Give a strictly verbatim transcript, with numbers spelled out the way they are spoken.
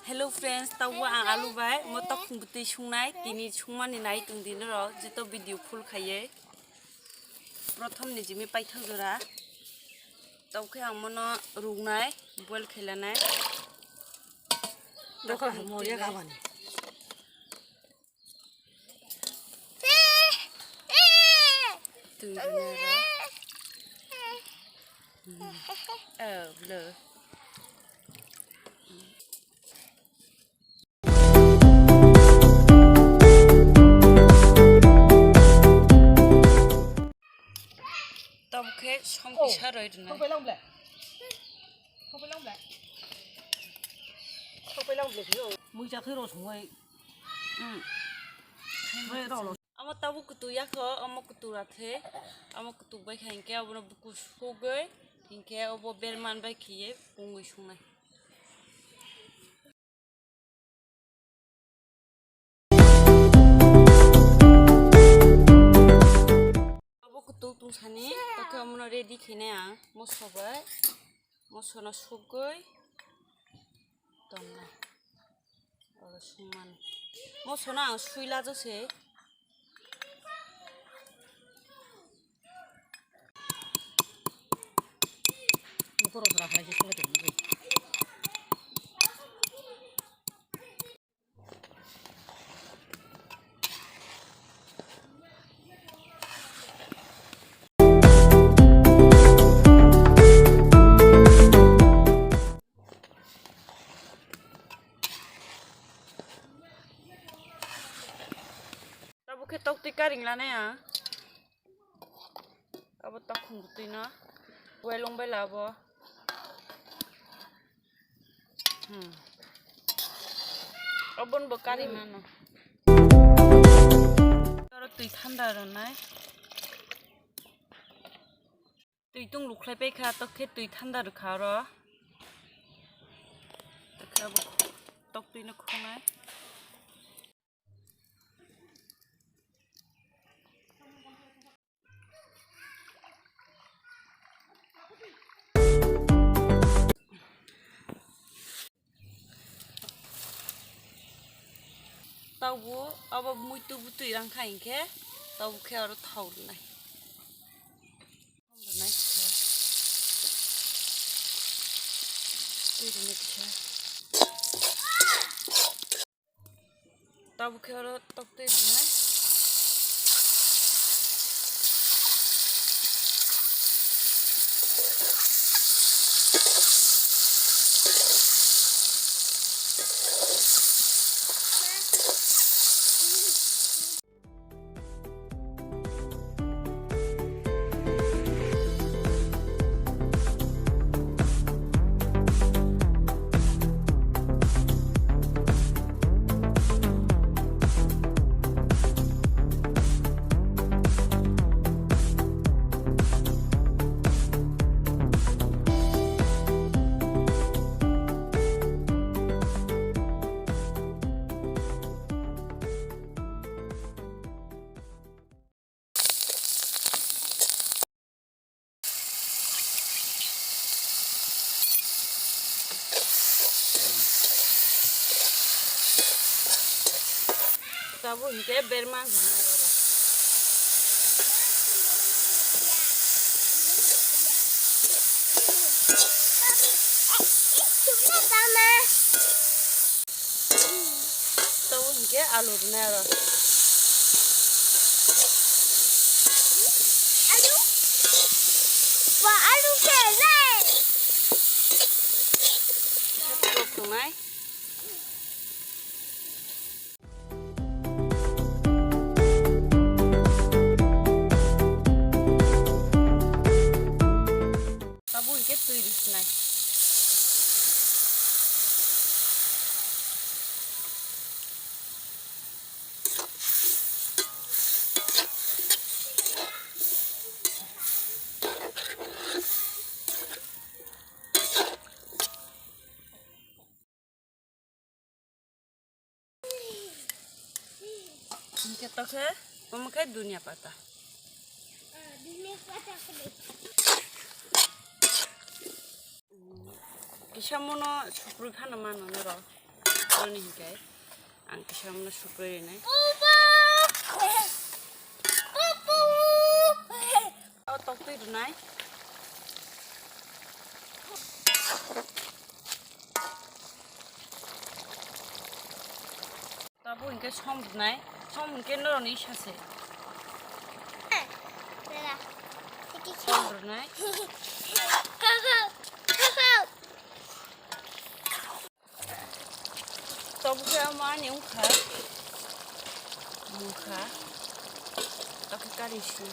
Hello friends, tabuk ang alu bai motok khungtwi sungnai, tini sungmani nai tong di norok, jeto video full khaiwi. Prothom ni jimi paithak jora, tabuk khe ang mono ruknai, boil khailanai. Dokha mo ya gabani. Twi rwnai rw. Oh, blue. Tabuk khe som kisa rwi rwnai. Muicha khe rw songwi. Omo tabuk kutuk yakho, omo kutuk athe, omo kutuk bai kha hinkhe obono buku sugwi, hinkhe obo berman bai khiye pungwi sungnai. Obo kutuk tungsani, tokhe omono ready khainai ang, moso bai, mosono sugwi tongnai. Oro sungmani. Mosono ang sui lajak se. Tabuk khe toktwi karing lanai ang. Abo takhung bwtwi no. Welong bai labo. Hmm. Obon bo karing nano. Oro twi thanda rwnai. Twi tung lukhlai paikha, tok khe twi thanda rwkha oro. Tokhe abo toktwi no khunai. Tabuk abo muitu bwtwi rang kha hinkhe tabuk khe oro thao rwnai. Rwnai kha. Twi rwnai kha. Tabuk khe oro toktwi rwnai. Tabuk hinkhe berma hinwi oro. Tabuk hinkhe alu rwnai oro. Alu? Ba alu khe lai. Tok tongnai. Tabuk hinkhe twi rwsinai. Hinkhe tokhe omo khe dunia pata. Kisa mono suprui phano mano norok. Sukro ni hinkhe ang kisa mano sukro rinai. O tok twi rwnai. Tabuk hinkhe som rwnai, som hinkhe norokni isa se. Som rwnai. Tabuk khe omo ani wngkha, mungkha, tokhe kari si.